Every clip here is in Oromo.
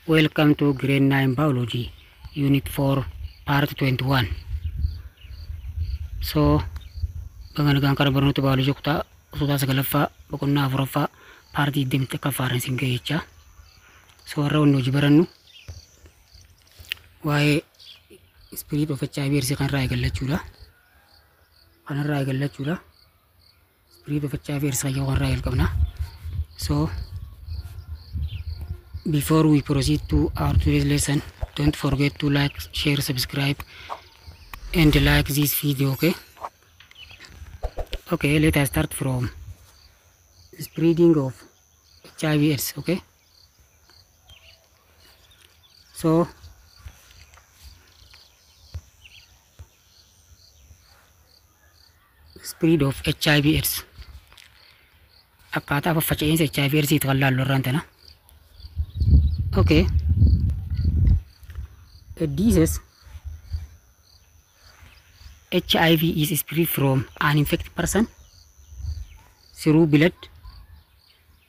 Welcome to Grade 9 Biology, Unit 4, Part 21. So, baga nagaan karaa barnoota baayoloojii kutaa kutaa sagalaffaa boqonnaa afuraffaa paartii 21ffaa irra isin ga'e jecha. So, har'a wanni hojii barannu waa'ee spread of HIV AIDS kanarraa eegallachuudha. Kanarraa eegallachuudha. Spread of HIV AIDS kan kanarraa eegalqabna. So, before we proceed to our today's lesson, don't forget to like, share, subscribe, and like this video, okay? Okay, let us start from spreading of HIV AIDS, okay? So, spread of HIV AIDS. Akkaataa faffaca'insa HIV AIDS kan laallu irraan tana. Okay. A disease HIV is spread from an infected person through blood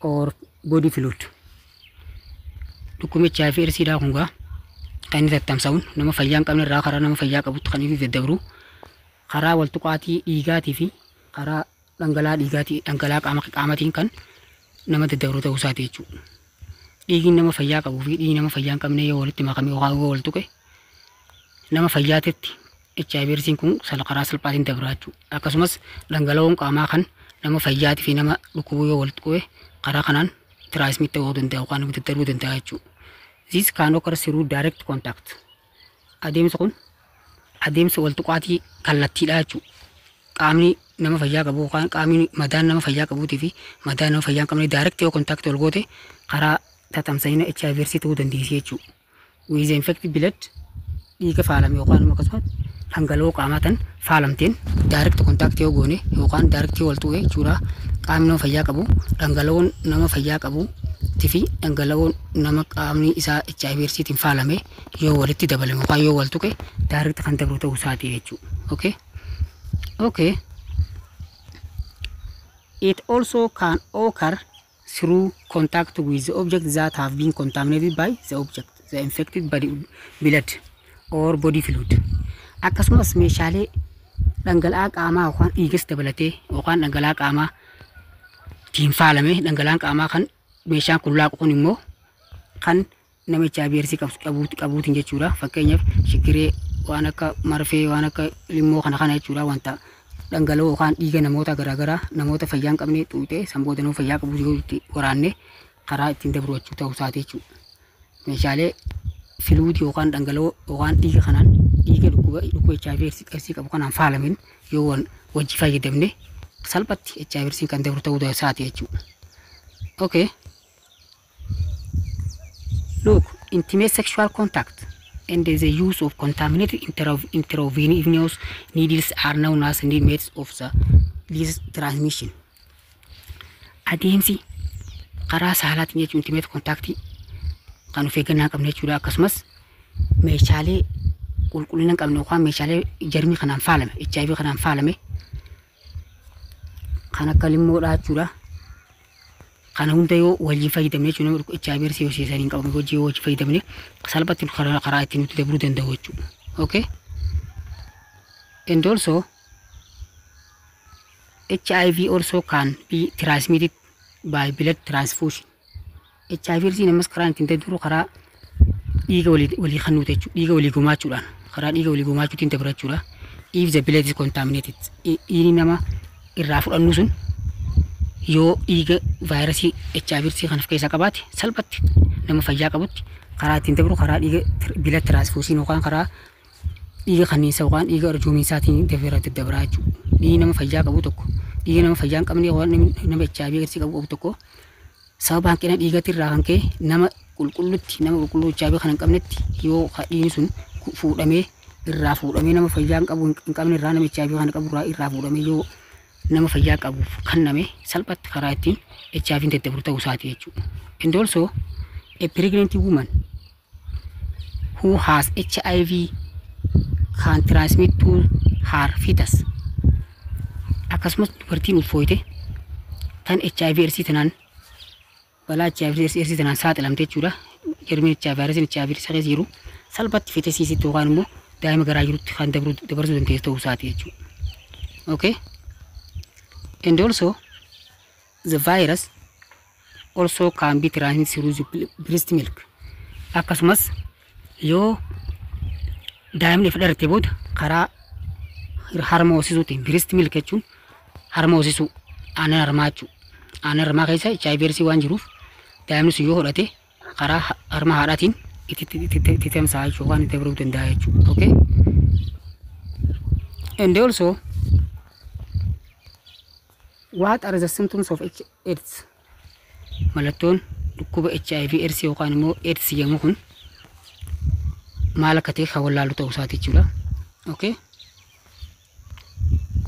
or body fluid. Dhukkubni HIV AIDS dha kun gaa kan inni tattamsa'uun nama fayyaa hin qabne irraa karaa nama fayyaa qabutti kan inni daddabru karaa wal tuqaatii dhiigaatii fi karaa dhangala'aa dhiigaatii dhangala'aa qaama qaamatiin kan nama daddabru ta'uu isaati jechuudha. Dhiigni nama fayyaa qabuu fi dhiigni nama fayyaa hin qabne yoo walitti makame yookaan yoo wal tuqe nama fayyaatetti HIV AIDSiin kun karaa salphaatiin dabra jechuudha. Akkasumas dhangala'oon qaamaa kan nama fayyaatii fi nama dhukkubuu yoo wal tuqe karaa kanaan transmit ta'uu danda'a yookaan daddarbuu danda'a jechuudha. This can occur through direct contact. Adeemsa kun adeemsa wal tuqaatii kallattiidha jechuudha. Qaamni nama fayyaa qabu yookaan qaamni madaan nama fayyaa qabuutii fi madaan nama fayyaa hin qabne direct yoo contact wal goote karaa tatamsa'ina HIV AIDS ta'uu dandeessi jechuudha. With infected blood, dhiiga faalame yookaan akkasumas dhangala'oo qaamaa tan faalamteen direct contact yoo goone yookaan direct yoo wal tuqe jechuudha. Qaamni nama fayyaa qabu dhangala'oon nama fayyaa qabu fi dhangala'oon nama qaamni isaa HIV AIDSiitiin faalame yoo walitti dabalame yookaan yoo wal tuqe direct kan dabru ta'uu isaati jechuudha. Okay. Okay. It also can occur through contact with the objects that have been contaminated by the object, the infected body, blood or body fluid. Akkasumas meeshaalee dhangala'aa qaamaa yookaan dhiigas dabalatee yookaan dhangala'aa qaamaa tiin faalame dhangala'aan qaamaa kan meeshaan kun laaqu kun immoo kan nama HIV AIDS qabuutiin jechuudha. Fakkeenyaaf shigiree, waan akka marfee, waan akka limmoo kana kana jechuudha, wanta dhangala'oo yookaan dhiiga namoota garaagaraa namoota fayyaa hin qabne xuuxee sanboota nama fayyaa qabu yoo itti waraanne karaa ittiin dabru jechuu ta'uu isaati jechuudha. Meeshaalee fluidii yookaan dhangala'oo yookaan dhiiga kanaan dhiiga dhukkuba HIV AIDS qabu kanaan faalamin yoo wajji fayyadamne salphatti HIV AIDS kan dabru ta'uu isaati jechuudha. Okay. Look, intimate sexual contact and the use of contaminated intravenous needles are known as the methods of the this transmission. Adeemsi karaa saalaatiin jechuun intimate contact kan of eeggannaa hin qabne jechuudha. Akkasumas meeshaalee qulqullina hin qabne yookaan meeshaalee jarmii kanaan faalame HIV kanaan faalame kan akka limmoodhaa jechuudha. Kana hunda yoo waliin fayyadamne jechuudha, nama HIV AIDS yoo seesanii hin qabne hojii yoo wajjin fayyadamne salphatti karaa ittiin nutti dabruu danda'u jechuudha. Okay. And also HIV also can be transmitted by blood transfusion. HIV AIDS namas karaa ittiin daddarbu karaa dhiiga walii kennuuti jechuudha. Dhiiga walii gumaachuudhaan karaa dhiiga walii gumaachuutiin dabra jechuudha. If the blood is contaminated, dhiigni nama irraa fudhannu sun yoo dhiiga vaayirasii HIV AIDS kan of keessaa qabaate salphatti nama fayyaa qabutti karaa ittiin dabru karaa dhiiga blood transfusion yookaan karaa dhiiga kanniisa yookaan dhiiga arjoomiinsaatiin dabra daddabraa jechuudha. Dhiigni nama fayyaa qabu tokko dhiiga nama fayyaa hin qabne yookaan nama HIV AIDS qabu tokko sababa hanqina dhiigatti irraa kan ka'e nama qulqullutti nama qulqulluu HIV kan hin qabnetti yoo dhiigni sun fuudhamee irraa fuudhamee nama fayyaa hin qabne irraa nama HIV kan qabu irraa fuudhamee yoo nama fayyaa qabuuf kenname salphatti karaa ittiin HIV daddabru ta'uu isaati jechuudha. And also a pregnant woman who has HIV can transmit to her fetus. Akkasumas dubartiin ulfooyte tan HIV AIDS tanaan balaa HIV AIDS tanaan saaxilamte jechuudha. Jarmiin HIV, vaayirasiin HIV isa keessa jiru salphatti fetusiisitti yookaan immoo daa'ima garaa jirutti kan dabarsuu dandeessu ta'uu isaati jechuudha. Okay? And also the virus also can be transmitted through the breast milk. Akkasumas yoo daa'imni ifa dhalate booda karaa harma hoosisuutiin, breast milk jechuun harma hoosisuu, aannan harmaa jechuudha. Aannan harmaa keessa HIV waan jiruuf daa'imni sun yoo hodhate karaa harma haadhaatiin itti tamsa'a jechuudha yookaan itti dabruu danda'a jechuudha. Okay? And also, what are the symptoms of AIDS? Mallattoon dhukkuba HIV AIDS yookaan immoo AIDS jedhamu kun maal akka ta'e kan wallaalu ta'uu isaati jechuudha. Okay?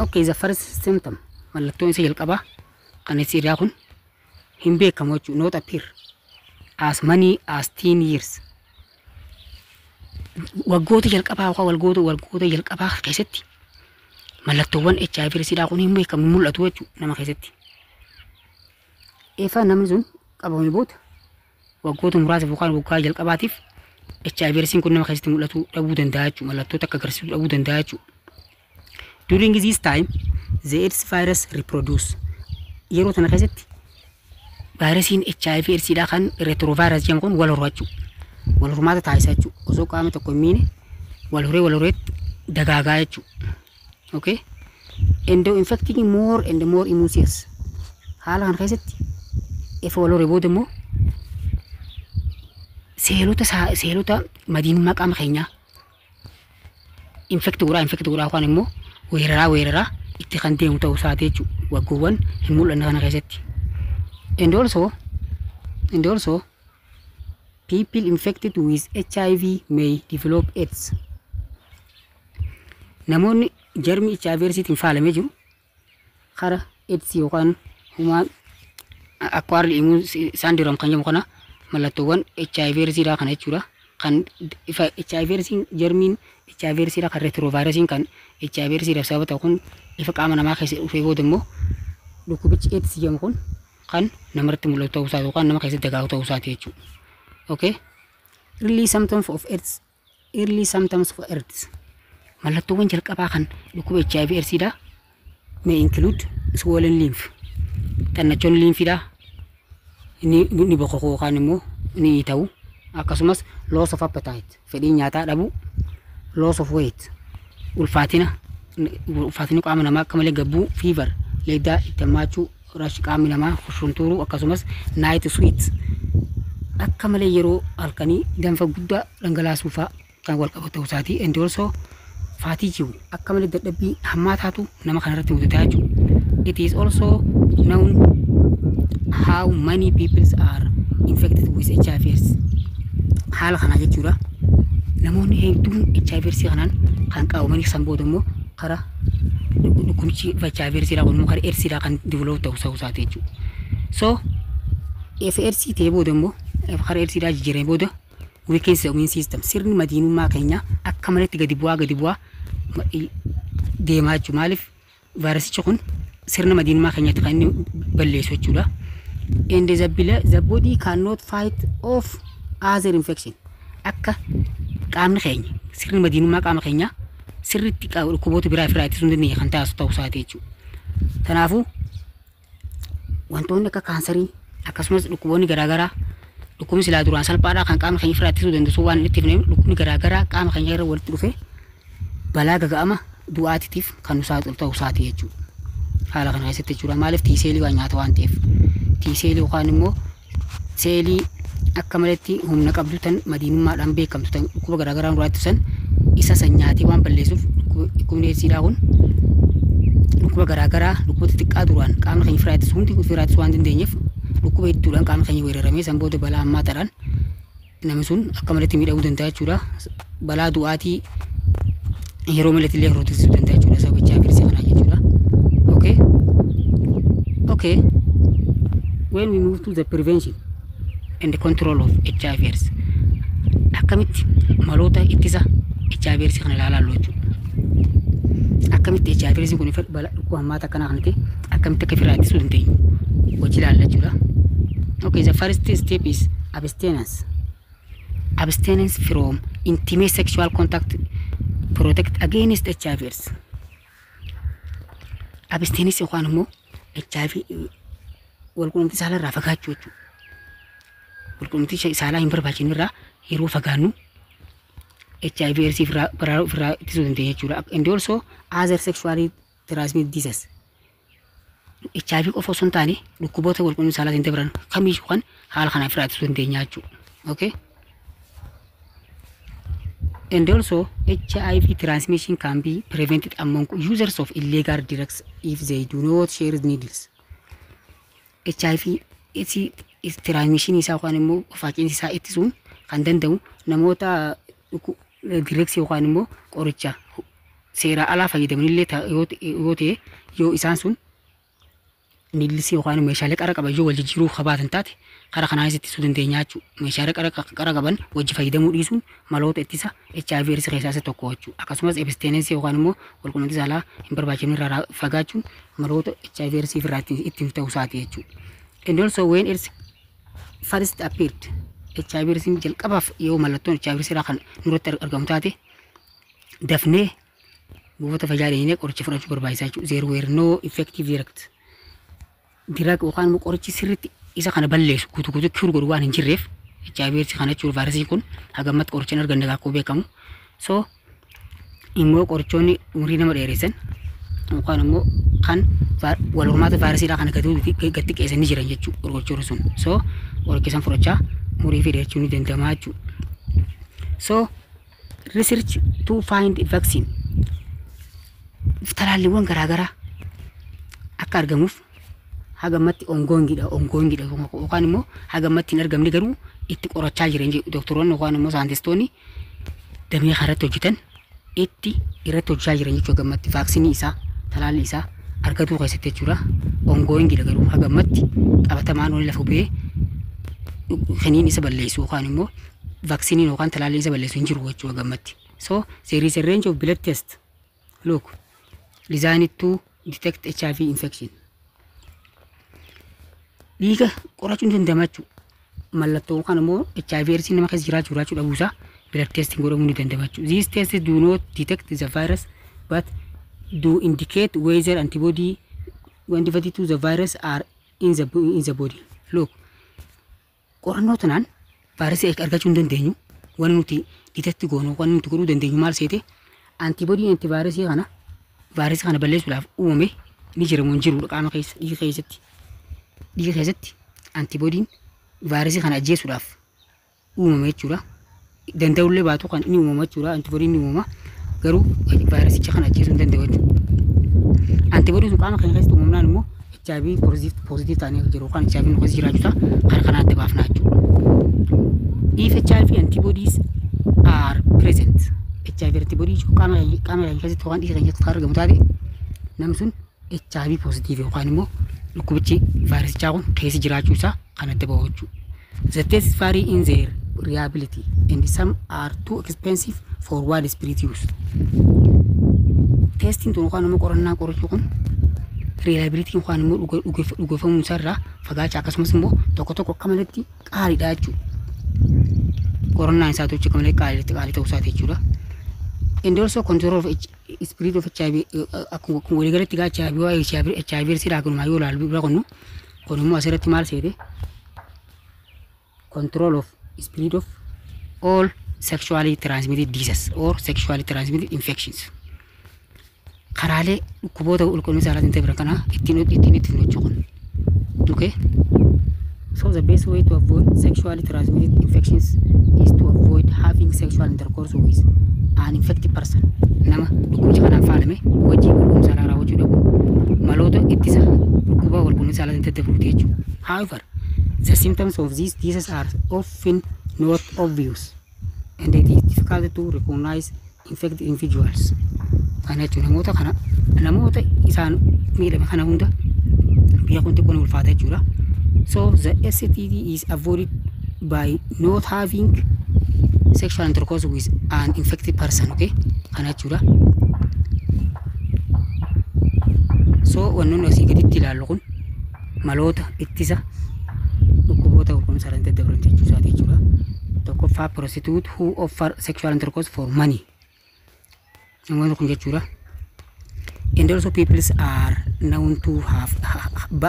Okay, the first symptom, mallattoon isa jalqabaa kan AIDS kun hin beekamu jechuudha. Not appear as many as 10 years. Waggoota jalqabaa yookaan waggoota jalqabaa keessatti mallattoowwan HIV AIDSidhaa kun hin beekamu, hin mul'atu jechuudha nama keessatti. Eefa namni sun qabame booda waggoota muraasaaf yookaan waggaa jalqabaatiif HIV AIDSiin kun nama keessatti mul'atu dhabuu danda'a jechuudha. Mallattoota akka agarsiisuu dhabuu danda'a jechuudha. During this time, the AIDS virus reproduce. Yeroo tana keessatti vaayirasiin HIV AIDSidhaa kan retrovirus jedhamu kun wal horu jechuudha. Wal hormaata taasisa jechuudha. Osoo qaama tokko hin miine wal horee wal horeetti dagaagaa jechuudha. Okay? And infecting more and more immune cells. Haala kana keessatti ifa wal horee booda immoo seelota madiinummaa qaama keenyaa infect godhaa yookaan immoo weeraraa weeraraa itti kan deemu ta'uu isaati jechuudha. Waggoowwan hin mul'anne kana keessatti. And also people infected with HIV may develop AIDS. Namoonni jarmi HIV AIDSiitiin faalamee jiru kara AIDS yookaan human acquired immune syndrome kan jedhamu kana, mallattoowwan HIV AIDSiidhaa kana jechuudha. Kan ifa HIV AIDSiin, jarmiin HIV AIDSiidhaa kan retrovirusiin kan HIV AIDSiidhaaf sababa ta'u kun ifa qaama namaa keessa dhufee booda immoo dhukkubichi AIDS jedhamu kun kan namarratti mul'atu ta'uu isaati yookaan nama keessatti dagaagu ta'uu isaati jechuudha. Okay? Early symptoms of AIDS. Early symptoms of AIDS. Mallattoowwan jalqabaa kan dhukkuba HIV AIDSiidhaa may include swollen lymph. Xannachoon liimfiidhaa ni boqoqu yookaan immoo ni ta'u. Akkasumas loss of appetite, fedhii nyaataa dhabuu, loss of weight, ulfaatina qaama namaa akka malee gabbuu, fever, leeddaa itti hammaachuu, rash, qaamni namaa shuntuuruu, akkasumas night sweat, akka malee yeroo halkanii danfa guddaa dhangalaasuu fa'aa kan wal qabatu ta'uu isaati. And also fatigue, akka malee dadhabbii hammaataatu nama kanarratti mudataa jechuudha. It is also known how many people are infected with HIV AIDS. Haala kanaa jechuudha. Namoonni hedduun HIV AIDS kanaan kan qabamanii san booda immoo karaa dhukkubichi HIV AIDS kun immoo karaa AIDS kan develop ta'uu isaati jechuudha. So if AIDS ta'ee booda immoo, karaa AIDS dhaa jijjiirame booda, weakens the immune system, sirni madiinummaa keenya akka malatti gadi bu'aa deemaa jechuudha. Maaliif? Vaayirasichi kun sirna madiinummaa keenyaatti kan inni balleessu jechuudha. And the body cannot fight off other infection. Akka qaamni keenya, sirni madiinummaa qaama keenyaa sirriitti dhukkuboota biraa ofirraa ittisuu hin dandeenye kan taasisu ta'uu isaati jechuudha. Kanaafuu wantoonni akka kaansarii akkasumas dhukkuboonni garaagaraa, dhukkubni silaa duraan salphaadhaa kan qaama keenya ofirraa ittisuu danda'u waan itti fufneef, dhukkubni garaagaraa qaama keenya irra walitti dhufee balaa gaga'ama du'aatiitiif kan nu saaxilu ta'uu isaati jechuudha. Haala kana keessatti jechuudha. Maaliif? T seelii waan nyaata waan ta'eef. T seelii yookaan immoo seelii akka maletti humna qabdu tan madiinummaadhaan beekamtu tan dhukkuba garaagaraa nurraa ittisan isa san nyaatee waan balleessuuf, dhukkubni AIDSiidhaa kun dhukkuba garaagaraa, dhukkuba xixiqqaa duraan qaamni keenya ofirraa ittisu hundi ofirraa ittisuu waan dandeenyeef, dhukkuba hedduudhaan qaamni keenya weeraramee san booda balaa hammaataadhaan namni sun akka maletti miidhamuu danda'a jechuudha. Balaa du'aatii yeroo malatti illee hordofsiisuu danda'a jechuudha sababa HIV kanaa jechuudha. Okay. Okay. When we move to the prevention and the control of HIV AIDS. Akkamitti maloota ittisa HIV AIDS kana ilaalaa jechuudha. Akkamitti HIV AIDS kun balaa dhukkuba hammaata akkanaa kan ta'e akkamitti akka ofirraa ittisuu dandeenyu hojii ilaalla jechuudha. Okay, the first step is abstinence. Abstinence from intimate sexual contact protect against HIV AIDS. Abstinence yookaan immoo HIV walqunnamtii saalaa irraa fagaachuu jechuudha. Walqunnamtii saalaa hin barbaachisne irraa yeroo fagaannu HIV AIDS ofirraa ittisuu dandeenya jechuudha. And also other sexually transmitted diseases. HIV qofa osoo hin taane dhukkuboota walqunnamtii saalaatiin dabran kamiyyuu kan haala kanaan ofirraa ittisuu dandeenya jechuudha. Okay? And also, HIV transmission can be prevented among users of illegal drugs if they do not share needles. HIV transmission isaa yookaan immoo faca'insa isaa ittisuun kan danda'u namoota drugs yookaan immoo qoricha seera alaa fayyadamanillee yoo ta'e, yoo isaan sun needles yookaan meeshaalee qara qaban yoo wal jijjiiruu qabaatan taate, karaa kanaanis ittisuu dandeenya jechuudha. Meeshaalee qara qaban wajji fayyadamuu dhiisuun maloota ittisa HIV AIDS keessaa isa tokko jechuudha. Akkasumas abstinence yookaan immoo walqunnamtii saalaa hin barbaachifne irraa fagaachuun maloota HIV AIDS irraa ittiin ta'uu isaati jechuudha. And also, when AIDS first appeared, HIV AIDS jalqabaaf yoo mallattoon HIV AIDS irraa kan nurratti argamu taate, dafnee buufata fayyaa dhaqnee qoricha fudhachuu barbaachisaa jechuudha. There were no effective direct drug yookaan immoo qorichi sirriitti isa kana balleessu guutuu guutuu cure godhu waan hin jirreef, HIV AIDS kana jechuudha, vaayirasiin kun hagammatti qoricha hin arganne akkuma beekamu. So immoo qorichoonni umurii nama dheeressan yookaan immoo kan wal hormaata vaayirasiidhaa kana gadi xiqqeessanii jiran jechuudha qorichoonni sun. So qoricha san fudhachaa umurii fi dheerachuun ni danda'ama jechuudha. So research to find vaccine, talaalliiwwan garaagaraa akka argamuuf hagammatti ongoingidha yookaan immoo hagammatti hin argamne, garuu itti qorachaa jiran jedhu. Doktoroonni yookaan immoo saayintistoonni damee kanarratti hojjetan itti irratti hojjechaa jiran jechuudha. Hagammatti vaaksiinii isaa, talaallii isaa argatuu keessatti jechuudha. Ongoingidha, garuu hagammatti qabatamaan wani lafa bu'ee kaniin isa balleessu yookaan immoo vaaksiniin yookaan talaalliin isa balleessu hin jiru jechuudha hagammatti. So there is a range of blood test, look, designed to detect HIV infection. Dhiiga qorachuun danda'ama jechuudha. Mallattoo yookaan immoo HIV AIDS nama keessa jiraachuu dhabuusaa blood testing godhamuu ni danda'ama jechuudha. These tests do not detect the virus but do indicate whether antibody to the virus are in the body. Look, qorannoo tanaan vaayirasii argachuu hin dandeenyu. Wanni nuti detect goonu, wanni nuti godhuu dandeenyu maal seete? Antibody antivaayirasii kana, vaayirasii kana balleessuudhaaf uumame ni jira moo hin jiru qaama keessa, dhiiga keessatti. Dhiiga keessatti antibodiin vaayirasii kana ajjeesuudhaaf uumame jechuudha. Danda'ullee baatu kan ni uumama jechuudha. Antibodiin ni uumama, garuu vaayirasicha kana ajjeesuu hin danda'u jechuudha. Antibodiin sun qaama keenya keessatti uumamnaan immoo HIV positive ta'anii jiru yookaan HIV nu keessa jiraachuusaa karaa kanaan adda baafna jechuudha. If HIV antibodies are present, HIV antibodies qaama keenya keessatti yookaan dhiiga keenya keessatti kan argamu taate, namni sun HIV positive yookaan immoo dhukkubichi vaayirasichaa kun keessa jiraachuu isaa kan adda bahu jechuudha. The tests vary in their reliability and some are too expensive for widespread use. Testiin tun yookaan immoo qorannaa qorachuu kun reliability yookaan immoo dhugeeffamuu isaarraa fagaachaa, akkasumas immoo tokko tokko akka malatti qaaliidha jechuudha. Qorannaan isaa tochi akka malee qaalii ta'uu isaati jechuudha. And also control of spread of HIV, akkuma waliigalatti gaa HIV waa'ee HIV silaa kunumaa yoo ilaalu bira kunnu kun immoo asirratti maal seete? Control of spread of all sexually transmitted diseases or sexually transmitted infections. Karaalee dhukkuboota walqunnamtii saalaatiin ta'e bira kana ittiin hojjechuu kun. Okay? So the best way to avoid sexually transmitted infections is to avoid having sexual intercourse with an infected person. Nama dhukkubicha kanaan faalame wajjin walqunnamtii saalaa raawwachuu dhabu maloota ittisa dhukkuba walqunnamtii saalaatiin daddarbuuti jechuudha. However, the symptoms of these diseases are often not obvious and it is difficult to recognize infected individuals. Kana jechuun namoota kana, namoota isaan miidhame kana hunda beekuun xiqqoo ni ulfaata jechuudha. So the STD is avoided by not having sexual intercourse with an infected person, okay? Kana jechuudha. So wannoonni asii gaditti ilaallu kun maloota ittisa dhukkuboota walqunnamtii saalaatiin daddabran jechuu isaati jechuudha. Tokkoffaa Lammaffaa, prostitute who offer sexual intercourse for money. Namoonni kun jechuudha. And also people are known to have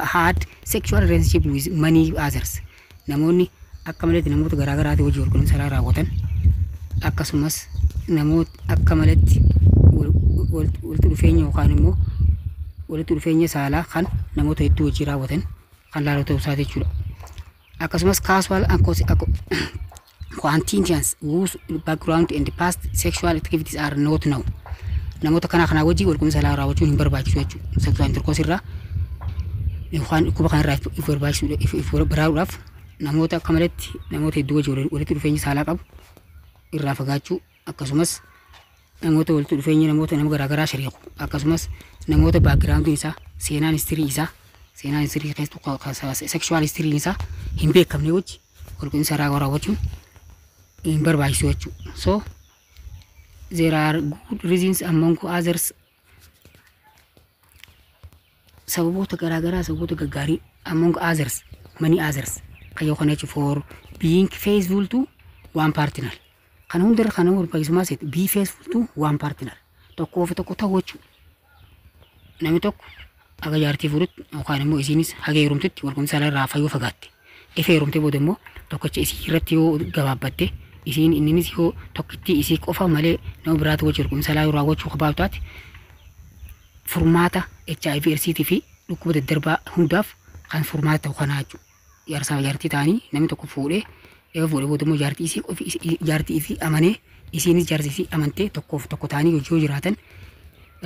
had sexual relationship with many others. Namoonni akka maletti namoota garaa garaatii wajjin walqunnamtii saalaa raawwatan, akkasumas namoota akka maletti walitti dhufeenya yookaan immoo walitti dhufeenya saalaa kan namoota hedduu wajjin raawwatan kan laalu ta'uu isaati jechuudha. Akkasumas casual acquaintances whose background and past sexual activities are not known. Namoota kanaa wajjin walqunnamtii saalaa raawwachuun hin barbaachisu jechuudha. Sexual intercourse irraa yookaan dhukkuba kanarraa if barbaachisu if baraaruudhaaf namoota akka maletti namoota hedduu wajjin walitti dhufeenya saalaa qabu irraa fagaachuu, akkasumas namoota walitti dhufeenya namoota nama garaagaraa shariiku, akkasumas namoota backgroundiin isaa, seenaan history isaa, seenaan history keessattuu sexual historyn isaa hin beekamne wajji walqunnamtii saalaa raawwachuun hin barbaachisu jechuudha. So there are good reasons among others, sababoota garaagaraa, sababoota gaggaarii, among others, many others kayyoo kana jechuun, for being faithful to one partner. Kana hundarra kana barbaachisummaa seeti be faithful to one partner, tokkoo fi tokko ta'uu jechuudha. Namni tokko haga jaartii fuudhutti yookaan immoo isiinis haga heerumtutti walqunnamtii saalaa irraa fayyoo fagaatte. Ifa heerumtee booda immoo tokkicha isii irratti yoo gabaabbatte, isiin inninis yoo tokkitti isii qofa malee nama biraatu wajjin walqunnamtii saalaa yoo raawwachuu qabaatu taate, furmaata HIV AIDSii fi dhukkuba daddarbaa hundaaf kan furmaata ta'u kanaa jechuudha. Jaarsaa jaartii ta'anii namni tokko fuudhee, eega fuudhee booda immoo jaartii isii qofi jaartii isii amanee, isiinis jaartii isii amantee tokkoof tokko ta'anii hojii yoo jiraatan,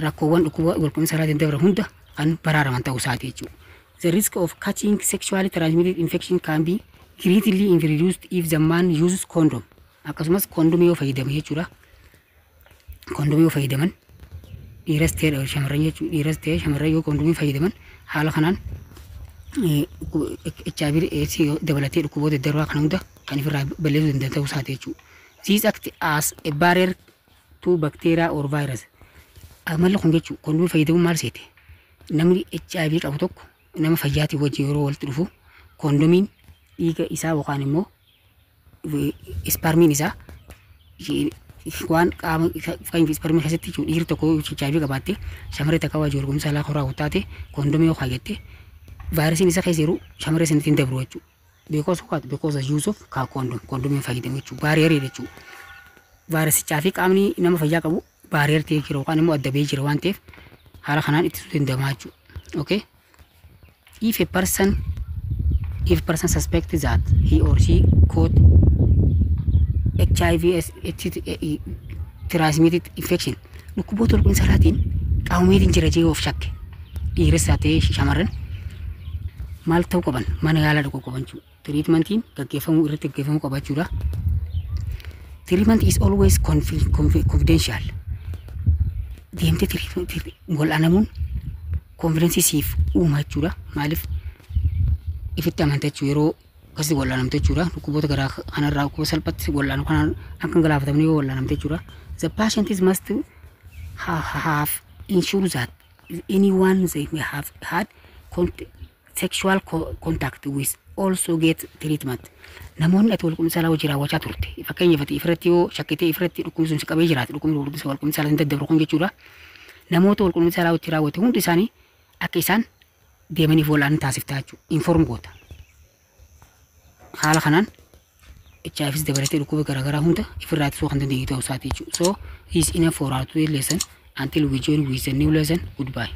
rakkoowwan dhukkuba walqunnamtii saalaa daddarbaa hunda kan baraaraman ta'uu isaati jechuudha. The risk of catching sexually transmitted infection can be greatly reduced if the man uses condom. Akkasumas kondomii yoo fayyadame jechuudha. Kondomii yoo fayyadaman dhiiras ta'e shamarran jechuudha. Dhiiras ta'e shamarran yoo kondomii fayyadaman, haala kanaan HIV AIDS dabalatee dhukkuboota daddarbaa kana hunda kan ofirraa balleessuu danda'an ta'uu isaati jechuudha. This act as a barrier to bacteria or virus. Amalli kun jechuudha, kondomii fayyadamuun maal seete? Namni HIV qabu tokko nama fayyaatii wajjin yeroo walitti dhufu, kondomiin dhiiga isaa yookaan immoo isparmiin isaa waan qaama fakkeenyaaf isparmii keessatti jechuudha, dhiirri tokko HIV qabaatte shamarree takka wajjin wal qunnamtii saalaa horaa taate, kondomii yoo kaayyatte vaayirasiin isa keessa jiru shamarree sanatti hin dabru jechuudha. Because what? Because the use of condom, kondomiin fayyadamu jechuudha. Barrierii jechuudha. Vaayirasichaa fi qaamni nama fayyaa qabu barrier ta'ee jira yookaan immoo adda bahee jira waan ta'eef, haala kanaan ittisuu danda'ama jechuudha. Okay? If a person suspects that he or she caught HIV transmitted infection, dhukkuboota walqunnamtii saalaatiin qaamomeetiin jira jee of shakke, dhiiras haa ta'e shamarran, maal ta'uu qaban? Mana yaalaa dhaquu qaban jechuudha. Treatmentiin gaggeeffamuu irratti gaggeeffamuu qaba jechuudha. Treatment is always confidential. Deemtee wal'aanamuun confidence siif uuma jechuudha. Maaliif? Ifitti amanta jechuudha yeroo akkasitti wal'aanamte jechuudha. Dhukkuboota garaa kanarraa dhukkuba salphatti wal'aanu kanaan akka hin galaafatamne yoo wal'aanamte jechuudha. The patient is must have ensure that anyone they may have had sexual contact with also get treatment. Namoonni ati walqunnamtii saalaa wajjin raawwachaa turte. Fakkeenyaaf ati ifirratti yoo shakkitee ifirratti dhukkubni sun si qabee jiraate, dhukkubni walqunnamtii saalaa hin daddabru kun jechuudha. Namoota walqunnamtii saalaa wajjin raawwate hundi isaanii akka isaan deemaniif wal'aanan taasiftaa jechuudha. Inform goota. Haala kanaan HIVs dabalatee dhukkuba garaagaraa hunda ifirraa ittisuu kan dandeenyu ta'uu isaati jechuudha. So this is enough for our today lesson. Until we join with the new lesson, goodbye.